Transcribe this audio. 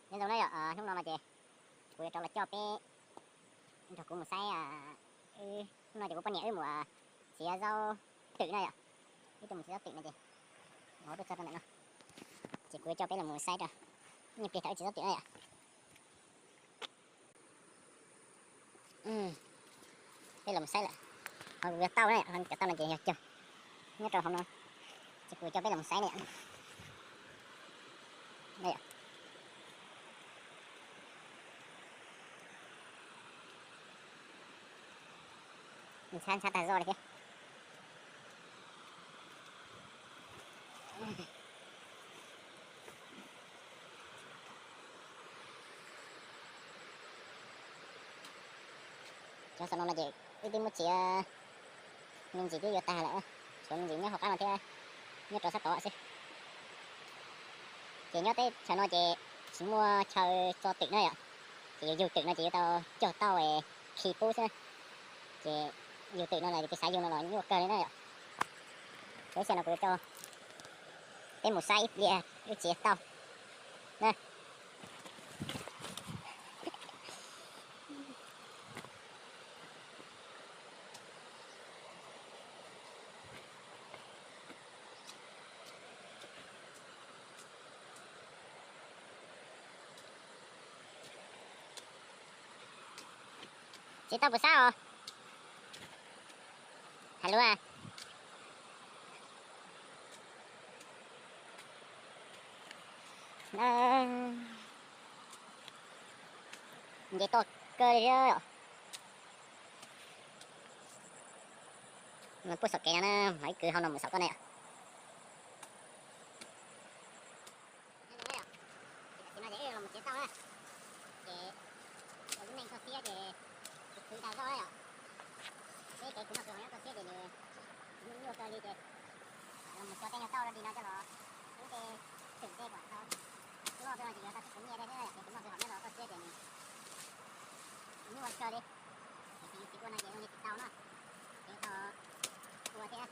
Nyob zoo na yom, hnub no no ces kuv yuav rov los coj peb nrog kuv mus saib. Hnub no ces kuv poj niam wb mus txiav zaub twm na yom. Wb tuaj mus txiav zaub twm no ces, tuaj txog rau ntawm no ces kuv yuav coj peb los mus saib rau, ib nyuag pliag thaum wb txiav zaub twm na yom. Peb los mus saib lawm. Ho kuv yog tauj na, cov tauj no ces yog caug nyob rau hauv no, ces kuv coj peb los mus saib na yom. Ntxhab ntxhab tag zoj li thiab. Cov xaum no no ces wb twb muab txiav, me ntsis twb yuav tag lawm, tshuav me ntsis nyob hauv qab no thiab, nyob rau sab tod xwb. Ces nyob teb chaws no ces tsis muaj chaw txo twm na yom, ces yus yug twm no ces yuav tau cog tauj khi pub xwb. Ces yug twm no los yus xav yug no los nyuaj kawg li na yom. Ib xyoo no kuv yuav coj peb mus saib ib pliag wb txiav tauj na. Txiav tauj puas sab os? Hais lus. Nce toj kawg li thiab. Puag saum kev no na, mas ib kwv hauv no mus saum toj ne. Tam sim no ces wb los mus txiav tauj na, ces ua lub neej toj siab ces khwv khwv tag zog na yom. Peb kev khwv noj khwv haus nyob toj siab ces nws nyuaj kawg li ces los mus tso tej nyuag tauj rau li no coj los ub tej twm tej kom tau tuaj peb no ces yuav tau tej khwv nyiaj tej thiab yom. Kev khwv noj khwv haus nyob rau toj siab ces nws nyuaj kawg li. Ces tsis yus tsis ua no ces zoo li tsis tau no, ces ho ua thiab.